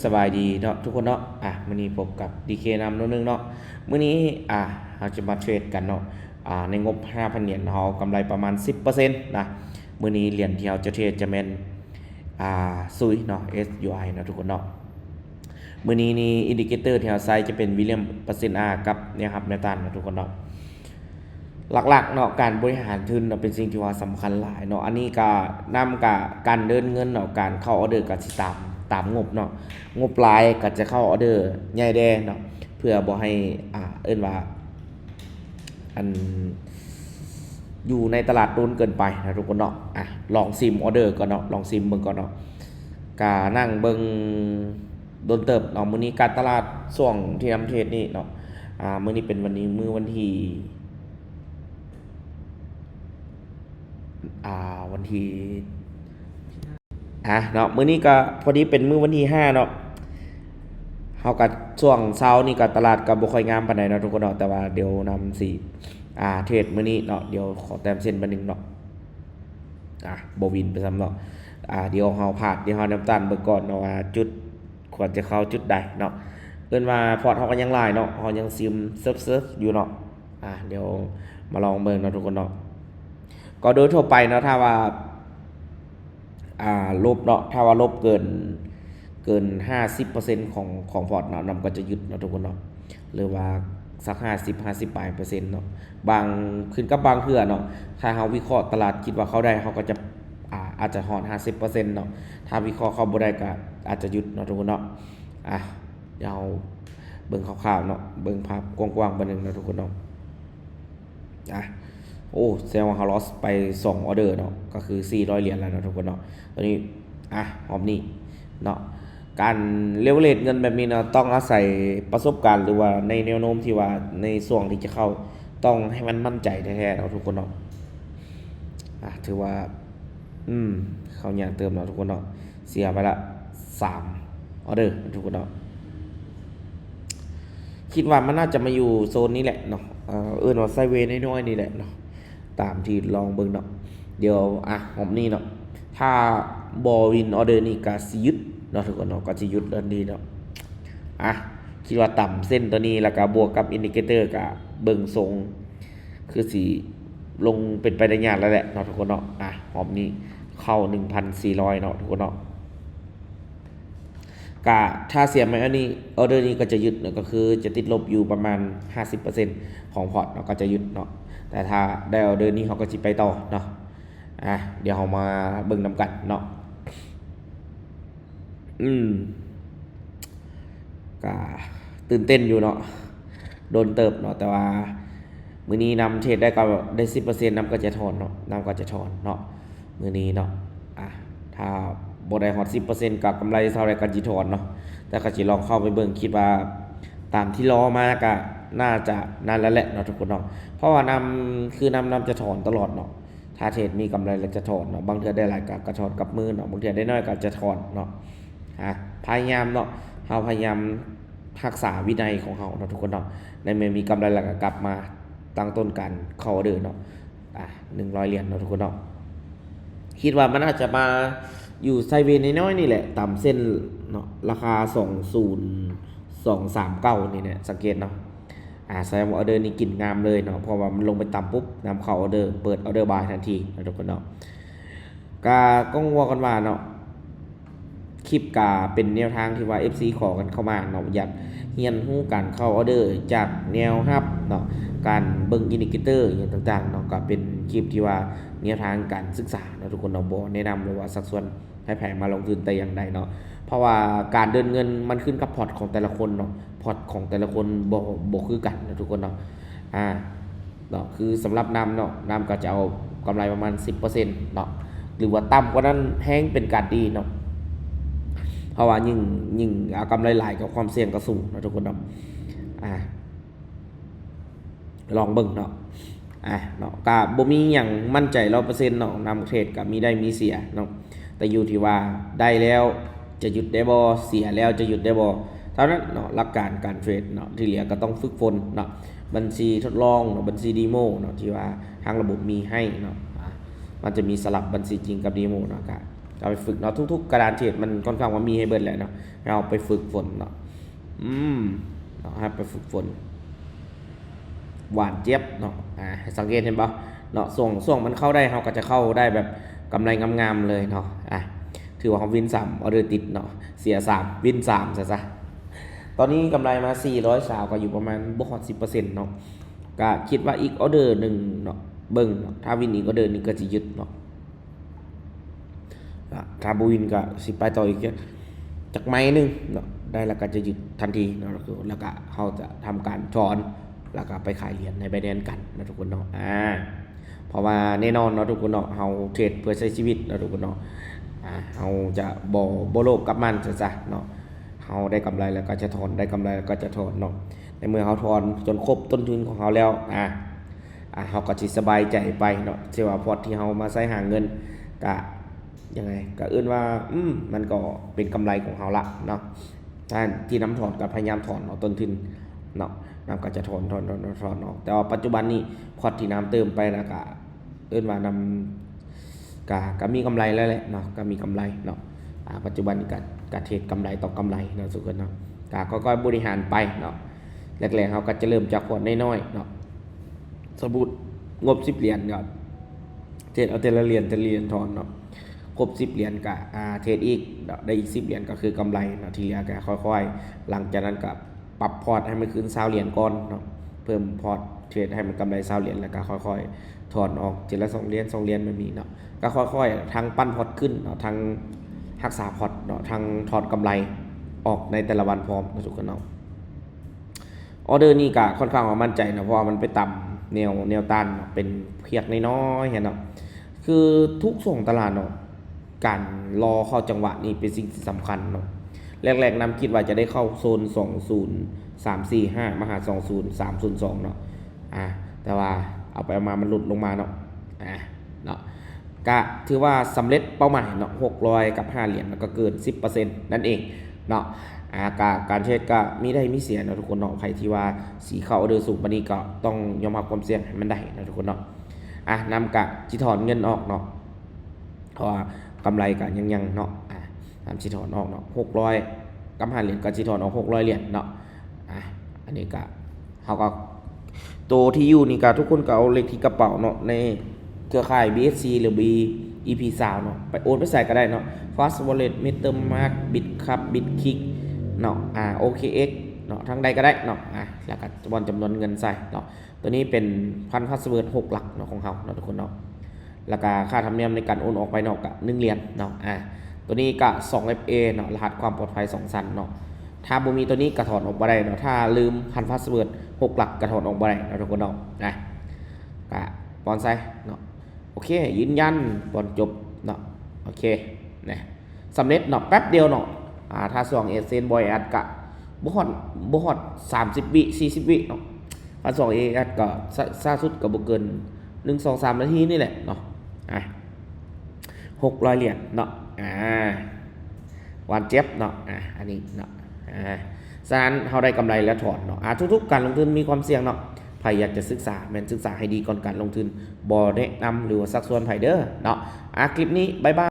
ສະບາຍດີເນາະທຸກຄົນເນາະ ອ່າ ມື້ນີ້ພົບກັບ ດີເຄ ນຳໜ້ອຍໜຶ່ງເນາະ. ມື້ນີ້ ອ່າ ເຮົາຈະມາເທຣດກັນເນາະ ອ່າ ໃນງົບ ຫ້າພັນ ຫຍວນ ເຮົາກຳໄລປະມານ ສິບເປີເຊັນນະ. ມື້ນີ້ຫຼຽນທີ່ເຮົາຈະເທຣດຈະແມ່ນ ອ່າ ຊຸຍເນາະ ເອສຢູໄອ ເນາະທຸກຄົນເນາະ. ມື້ນີ້ນີ້ ອິນດິເຄເຕີທີ່ເຮົາໃຊ້ຈະເປັນ Williamson R ກັບແນວຮັບແນວຕ້ານເນາະທຸກຄົນເນາະ. ຫຼັກໆເນາະ ການບໍລິຫານທຶນເນາະ ເປັນສິ່ງທີ່ວ່າສຳຄັນຫຼາຍເນາະ. ອັນນີ້ກະນຳກະການເດີນເງິນເນາະ ການເຂົ້າອອເດີກະຊິຕາມ ຕາມງົບເນາະ. ງົບຫຼາຍກະຈະເຂົ້າອອເດີໃຫຍ່ແດ່ເນາະ ເພື່ອບໍ່ໃຫ້ ອ່າ ເອີ້ນວ່າ ອັນ ຢູ່ໃນຕະຫຼາດໂດນເກີນໄປນະທຸກຄົນເນາະ. ອ່ະ ລອງຊິມອອເດີກ່ອນເນາະ ລອງຊິມເບິ່ງກ່ອນເນາະ. ກະນັ່ງເບິ່ງ ໂດນເຕີບເນາະ. ມື້ນີ້ການຕະຫຼາດຊ່ວງທີ່ນຳເທຣດນີ້ເນາະ ອ່າ ມື້ນີ້ເປັນວັນນີ້ ມື້ວັນທີ ອ່າ ວັນທີ ອ່າ ເນາະ ມື້ນີ້ກໍພໍດີເປັນມື້ວັນທີ ຫ້າ ເນາະ. ເຮົາກໍຊ່ວງເຊົ້ານີ້ກໍຕະຫຼາດກໍບໍ່ຄ່ອຍງາມປານໃດເນາະທຸກຄົນເນາະ ແຕ່ວ່າດຽວນຳຊິ ອ່າ ເທຣດມື້ນີ້ເນາະ. ດຽວຂໍແຕ້ມເສັ້ນບາດໜຶ່ງເນາະ. ອ່າ ບໍ່ວິນໄປຊ້ຳເນາະ. ອ່າ ດຽວເຮົາພາດ ດຽວເຮົານຳຕານເບິ່ງກ່ອນເນາະວ່າຈຸດຄວນຈະເຂົ້າຈຸດໃດເນາະ. ເອີ້ນວ່າພອດເຮົາກໍຍັງຫຼາຍເນາະ ເຮົາຍັງຊິມເສີບໆຢູ່ເນາະ. ອ່າ ດຽວມາລອງເບິ່ງເນາະທຸກຄົນເນາະ. ກໍໂດຍທົ່ວໄປເນາະ ຖ້າວ່າ ອ່າ ລົບເນາະ ຖ້າວ່າລົບເກີນ ເກີນຫ້າສິບເປີເຊັນຂອງ ຂອງພອດເນາະ ນຳກໍຈະຢຸດເນາະທຸກຄົນເນາະ ຫຼືວ່າສັກຫ້າສິບ ຫ້າສິບປາຍເປີເຊັນເນາະ. ບາງ ຂຶ້ນກັບບາງເທື່ອເນາະ ຖ້າເຮົາວິເຄາະຕະຫຼາດຄິດວ່າເຂົ້າໄດ້ ເຮົາກໍຈະ ອ່າ ອາດຈະຮອດຫ້າສິບເປີເຊັນເນາະ. ຖ້າວິເຄາະເຂົ້າບໍ່ໄດ້ກໍອາດຈະຢຸດເນາະທຸກຄົນເນາະ. ອ່າ ດຽວເຮົາເບິ່ງຄ່າວໆເນາະ ເບິ່ງພາບກວ້າງໆບາດໜຶ່ງເນາະທຸກຄົນເນາະ. ອ່ະ ໂອ້ ແສດງວ່າເຮົາລອສໄປສອງອອເດີເນາະ ກໍຄືສີ່ຮ້ອຍຫຼຽນແລ້ວເນາະທຸກຄົນເນາະ. ຕອນນີ້ ອ່ະ ຮອບນີ້ເນາະ ການເລເວີເຣຈເງິນແບບນີ້ເນາະ ຕ້ອງອາໄສປະສົບການ ຫຼືວ່າໃນແນວໂນ້ມທີ່ວ່າໃນຊ່ວງທີ່ຈະເຂົ້າ ຕ້ອງໃຫ້ມັນໝັ້ນໃຈແທ້ໆເນາະທຸກຄົນເນາະ. ອ່ະ ຖືວ່າ ອືມ ເຂົ້າຍາກເຕີບເນາະທຸກຄົນເນາະ. ເສຍໄປລະສາມອອເດີທຸກຄົນເນາະ. ຄິດວ່າມັນໜ້າຈະມາຢູ່ໂຊນນີ້ແຫຼະເນາະ ເອີ້ນວ່າໄຊເວນ້ອຍໆນີ້ແຫຼະເນາະ ຕາມທີ່ລອງເບິ່ງເນາະ. ດຽວ ອ່ະ ຮອບນີ້ເນາະ ຖ້າບໍ່ວິນອອເດີນີ້ກະຊິຢຸດເນາະທຸກຄົນເນາະ ກະຊິຢຸດດອນດີເນາະ. ອ່ະ ຄິດວ່າຕາມເສັ້ນຕົວນີ້ ແລ້ວກະບວກກັບອິນດິເຄເຕີ ກະເບິ່ງຊົງ ຄືຊິລົງເປັນໄປໄດ້ຍາກແລ້ວແຫຼະເນາະທຸກຄົນເນາະ. ອ່ະ ຮອບນີ້ເຂົ້າໜຶ່ງພັນສີ່ຮ້ອຍເນາະທຸກຄົນເນາະ. ກະຖ້າເສຍໄມ້ອັນນີ້ ອອເດີນີ້ກໍຈະຢຸດເນາະ ກໍຄືຈະຕິດລົບຢູ່ປະມານຫ້າສິບເປີເຊັນຂອງພອດເນາະ ກໍຈະຢຸດເນາະ. ແຕ່ຖ້າໄດ້ອອເດີນີ້ ເຮົາກໍຊິໄປຕໍ່ເນາະ. ອ່ະ ດຽວເຮົາມາເບິ່ງນຳກັນເນາະ. ອືມ ກະຕື່ນເຕັ້ນຢູ່ເນາະ ໂດນເຕີບເນາະ ແຕ່ວ່າມື້ນີ້ນຳເທຣດໄດ້ກໍໄດ້ສິບເປີເຊັນ ນຳກໍຈະຖອນເນາະ ນຳກໍຈະຖອນເນາະ. ມື້ນີ້ເນາະ ອ່າ ຖ້າບໍ່ໄດ້ຮອດສິບເປີເຊັນ ກໍກຳໄລເທົ່າໃດກໍຊິຖອນເນາະ ແຕ່ກໍຊິລອງເຂົ້າໄປເບິ່ງ ຄິດວ່າຕາມທີ່ລໍມາກໍໜ້າຈະນັ້ນແລ້ວແຫຼະເນາະທຸກຄົນເນາະ ເພາະວ່ານຳ ຄືນຳ ນຳຈະຖອນຕະຫຼອດເນາະ. ຖ້າເທຣດມີກຳໄລແລ້ວຈະຖອນເນາະ ບາງເທື່ອໄດ້ຫຼາຍກໍ ກໍຖອນກັບມືເນາະ ບາງເທື່ອໄດ້ໜ້ອຍກໍຈະຖອນເນາະ. ອ່າ ພະຍາຍາມເນາະ ເຮົາພະຍາຍາມຮັກສາວິໄນຂອງເຮົາເນາະທຸກຄົນເນາະ ໃນເມື່ອມີກຳໄລແລ້ວກໍກັບມາຕັ້ງຕົ້ນການເຂົ້າອອເດີເນາະ. ອ່າ ໜຶ່ງຮ້ອຍຫຼຽນເນາະທຸກຄົນເນາະ ຄິດວ່າມັນອາດຈະມາຢູ່ໄຊເວນ້ອຍໆນີ້ແຫຼະ ຕາມເສັ້ນເນາະ ລາຄາສອງສູນສອງສາມເກົ້ານີ້ແຫຼະ ສັງເກດເນາະ. ອ່າ ສະແດງວ່າອອເດີນີ້ກິນງາມເລີຍເນາະ ເພາະວ່າມັນລົງໄປຕ່ຳປຸບ ນຳເຂົ້າອອເດີ ເປີດອອເດີບາຍທັນທີເນາະທຸກຄົນເນາະ. ກະກໍເວົ້າກັນວ່າເນາະ ຄລິບກະເປັນແນວທາງທີ່ວ່າເອັຟຊີຂໍກັນເຂົ້າມາເນາະ ຢາກຮຽນຮູ້ການເຂົ້າອອເດີຈາກແນວຮັບເນາະ ການເບິ່ງອິນດິເຄເຕີຫຍັງຕ່າງໆເນາະ ກະເປັນຄລິບທີ່ວ່າແນວທາງການສຶກສາເນາະທຸກຄົນເນາະ ບໍ່ແນະນຳ ຫຼືວ່າຊັກຊວນໃຫ້ໃຜມາລົງທຶນແຕ່ຢ່າງໃດເນາະ ເພາະວ່າການເດີນເງິນມັນຂຶ້ນກັບພອດຂອງແຕ່ລະຄົນເນາະ ພອດຂອງແຕ່ລະຄົນບໍ່ ບໍ່ຄືກັນເນາະທຸກຄົນເນາະ. ອ່າ ເນາະ ຄືສຳລັບນຳເນາະ ນຳກໍຈະເອົາກຳໄລປະມານສິບເປີເຊັນເນາະ ຫຼືວ່າຕ່ຳກວ່ານັ້ນແຮງເປັນການດີເນາະ ເພາະວ່າຍິ່ງ ຍິ່ງເອົາກຳໄລຫຼາຍກໍຄວາມສ່ຽງກໍສູງເນາະທຸກຄົນເນາະ. ອ່າ ລອງເບິ່ງເນາະ ອ່າ ເນາະ ກະບໍ່ມີຫຍັງໝັ້ນໃຈຮ້ອຍເປີເຊັນເນາະ ນຳເທຣດກະມີໄດ້ມີເສຍເນາະ ແຕ່ຢູ່ທີ່ວ່າໄດ້ແລ້ວຈະຢຸດໄດ້ບໍ່ ເສຍແລ້ວຈະຢຸດໄດ້ບໍ່ ເທົ່ານັ້ນເນາະ. ຫຼັກການການເທຣດເນາະ ທີ່ເຫຼືອກໍຕ້ອງຝຶກຝົນເນາະ ບັນຊີທົດລອງເນາະ ບັນຊີເດໂມເນາະ ທີ່ວ່າທາງລະບົບມີໃຫ້ເນາະ. ອ່າ ມັນຈະມີສະຫຼັບບັນຊີຈິງກັບເດໂມເນາະ ກະ ກໍໄປຝຶກເນາະ ທຸກໆກະດານເທຣດມັນຄ່ອນຂ້າງວ່າມີໃຫ້ເບິດແຫຼະເນາະ ເຮົາໄປຝຶກຝົນເນາະ ອືມ ເນາະ ເຮົາໄປຝຶກຝົນ ຫວານຈຽບເນາະ ອາ ສັງເກດເຫັນບໍ່ເນາະ ຊ່ວງ ຊ່ວງມັນເຂົ້າໄດ້ ເຮົາກໍຈະເຂົ້າໄດ້ແບບກຳໄລງາມໆເລີຍເນາະ ອາ ຖືວ່າເຮົາວິນສາມອອເດີຕິດເນາະ ເສຍສາມ ວິນສາມຊະຊະ ຕອນນີ້ກຳໄລມາສີ່ຮ້ອຍຊາວ ກໍຢູ່ປະມານບໍ່ຮອດສິບເປີເຊັນເນາະ ກະຄິດວ່າອີກອອເດີໜຶ່ງເນາະ ເບິ່ງເນາະ ຖ້າວິນອີກອອເດີໜຶ່ງກໍຊິຢຸດເນາະ ອາ ຖ້າບໍ່ວິນກໍຊິໄປຕໍ່ອີກຈັກໄມ້ໜຶ່ງເນາະ ໄດ້ແລ້ວກໍຈະຢຸດທັນທີເນາະ ແລ້ວກໍເຮົາຈະທຳການຖອນ ແລ້ວກໍໄປຂາຍຫຼຽນໃນ Binance ກັນເນາະທຸກຄົນເນາະ ອາ ເພາະວ່າແນ່ນອນເນາະທຸກຄົນເນາະ ເຮົາເທຣດເພື່ອໃຊ້ຊີວິດເນາະທຸກຄົນເນາະ ອາ ເຮົາຈະບໍ່ ບໍ່ໂລບກັບມັນຊະຊະເນາະ ເຮົາໄດ້ກຳໄລແລ້ວກໍຈະຖອນ ໄດ້ກຳໄລແລ້ວກໍຈະຖອນເນາະ ໃນເມື່ອເຮົາຖອນຈົນຄົບຕົ້ນທຶນຂອງເຮົາແລ້ວ ອາ ອາ ເຮົາກໍຊິສະບາຍໃຈໄປເນາະ ເຊື່ອວ່າພອດທີ່ເຮົາມາໃຊ້ຫາເງິນກະ ຍັງໄງ ກະເອີ້ນວ່າ ອືມ ມັນກໍເປັນກຳໄລຂອງເຮົາລະເນາະ ທ່ານທີ່ນຳຖອນກໍພະຍາຍາມຖອນເອົາຕົ້ນທຶນເນາະ ນຳກໍຈະຖອນ ຖອນ ຖອນ ຖອນ ຖອນອອກ ແຕ່ວ່າປັດຈຸບັນນີ້ພອດທີ່ນຳເຕີມໄປນະ ກະເອີ້ນວ່ານຳ ກະ ກະມີກຳໄລແລ້ວແຫຼະເນາະ ກະມີກຳໄລເນາະ ອາ ປັດຈຸບັນນີ້ກະ ກະເທຣດກຳໄລຕໍ່ກຳໄລເນາະທຸກຄົນເນາະ ກະຄ່ອຍໆບໍລິຫານໄປເນາະ ແລກໆເຮົາກໍຈະເລີ່ມຈາກພອດນ້ອຍໆເນາະ ສົມມຸດງົບສິບຫຼຽນກໍເທຣດເອົາແຕ່ລະຫຼຽນ ແຕ່ລະຫຼຽນຖອນເນາະ ຄົບສິບຫຼຽນກໍ ອາ ເທຣດອີກເນາະ ໄດ້ອີກສິບຫຼຽນກໍຄືກຳໄລເນາະ ທີ່ເຫຼືອກໍຄ່ອຍໆ ຫຼັງຈາກນັ້ນກໍປັບພອດໃຫ້ມັນຂຶ້ນຊາວຫຼຽນກ່ອນເນາະ ເພີ່ມພອດເທຣດໃຫ້ມັນກຳໄລຊາວຫຼຽນ ແລ້ວກໍຄ່ອຍໆຖອນອອກທີລະສອງຫຼຽນ ສອງຫຼຽນແບບນີ້ເນາະ ກໍຄ່ອຍໆທັງປັ້ນພອດຂຶ້ນເນາະ ທັງຮັກສາພອດເນາະ ທັງຖອນກຳໄລອອກໃນແຕ່ລະວັນພ້ອມເນາະທຸກຄົນເນາະ. ອອເດີນີ້ກະຂ້ອນຂ້າງວ່າໝັ້ນໃຈເນາະ ເພາະວ່າມັນໄປຕຳແນວ ແນວຕ້ານເນາະ ເປັນພຽກນ້ອຍໆຫັ້ນເນາະ ຄືທຸກຊ່ວງຕະຫຼາດເນາະ ການລໍເຂົ້າຈັງຫວະນີ້ເປັນສິ່ງທີ່ສຳຄັນເນາະ ແລກໆນຳຄິດວ່າຈະໄດ້ເຂົ້າໂຊນສອງສູນສາມສີ່ຫ້າ ມາຫາສອງສູນສາມສູນສອງເນາະ ອາ ແຕ່ວ່າເອົາໄປເອົາມາມັນຫຼຸດລົງມາເນາະ ອາ ເນາະ ກະຖືວ່າສຳເລັດເປົ້າໝາຍເນາະ ຫົກຮ້ອຍກັບຫ້າຫຼຽນ ແລ້ວກໍເກີນສິບເປີເຊັນນັ້ນເອງເນາະ ອາ ກະການເທຣດກະມີໄດ້ມີເສຍເນາະທຸກຄົນເນາະ ໃຜທີ່ວ່າຊິເຂົ້າອອເດີສູງປານນີ້ກໍຕ້ອງຍອມຮັບຄວາມສ່ຽງໃຫ້ມັນໄດ້ເນາະທຸກຄົນເນາະ ອາ ນຳກະຊິຖອນເງິນອອກເນາະ ເພາະວ່າກຳໄລກະຍັງໆເນາະ ອາ ນຳຊິຖອນອອກເນາະ ຫົກຮ້ອຍກັບຫ້າຫຼຽນ ກະຊິຖອນອອກຫົກຮ້ອຍຫຼຽນເນາະ ອາ ອັນນີ້ກະ ເຮົາກໍ ໂຕທີ່ຢູ່ນີ້ກໍທຸກຄົນກໍເອົາເລກທີ່ກະເປົາເນາະ ໃນເຄືອຂ່າຍ BSC ຫຼື B ອີພີຊາວເນາະ ໄປໂອນໄປໃສກໍໄດ້ເນາະ Fast Wallet MetaMask Bitcup Bitkick ເນາະ ອາ OKX ເນາະ ທາງໃດກໍໄດ້ເນາະ ອາ ແລ້ວກໍບ່ອນຈຳນວນເງິນໃສ່ເນາະ ໂຕນີ້ເປັນພັນພາສເວີດຫົກຫຼັກເນາະ ຂອງເຮົາເນາະທຸກຄົນເນາະ ແລ້ວກະຄ່າທຳນຽມໃນການໂອນອອກໄປເນາະກະໜຶ່ງຫຼຽນເນາະ ອາ ໂຕນີ້ກະສອງເອັຟເອເນາະ ລະຫັດຄວາມປອດໄພສອງຊັ້ນເນາະ ຖ້າບໍ່ມີໂຕນີ້ກະຖອນອອກບໍ່ໄດ້ເນາະ ຖ້າລືມພັນພາສເວີດຫົກຫຼັກກະຖອນອອກບໍ່ໄດ້ເນາະທຸກຄົນເນາະ ອາ ກະປອນໃສ່ເນາະ ໂອເຄ ຢືນຢັນ ປອນຈົບເນາະ ໂອເຄ ນະ ສຳເລັດເນາະ ແປັບດຽວເນາະ ອາ ຖ້າຊ່ວງ Exchange ບໍ່ແອອັດກະບໍ່ຮອດ ບໍ່ຮອດສາມສິບວິ ສີ່ສິບວິເນາະ ຄັນຊ່ວງ Exchange ກະຊ້າ ຊ້າສຸດກະບໍ່ເກີນໜຶ່ງ ສອງ ສາມນາທີນີ້ແຫຼະເນາະ ອາ ຫົກຮ້ອຍຫຼຽນເນາະ ອາ ຫວານຈຽບເນາະ ອາ ອັນນີ້ເນາະ ອາ ສະນັ້ນເຮົາໄດ້ກຳໄລແລ້ວຖອນເນາະ ອາ ທຸກໆການລົງທຶນມີຄວາມສ່ຽງເນາະ ໃຜຢາກຈະສຶກສາແມ່ນສຶກສາໃຫ້ດີກ່ອນການລົງທຶນ ບໍ່ແນະນຳ ຫຼືວ່າຊັກຊວນໃຜເດີເນາະ ອາ ຄລິບນີ້ ບາຍບາຍ.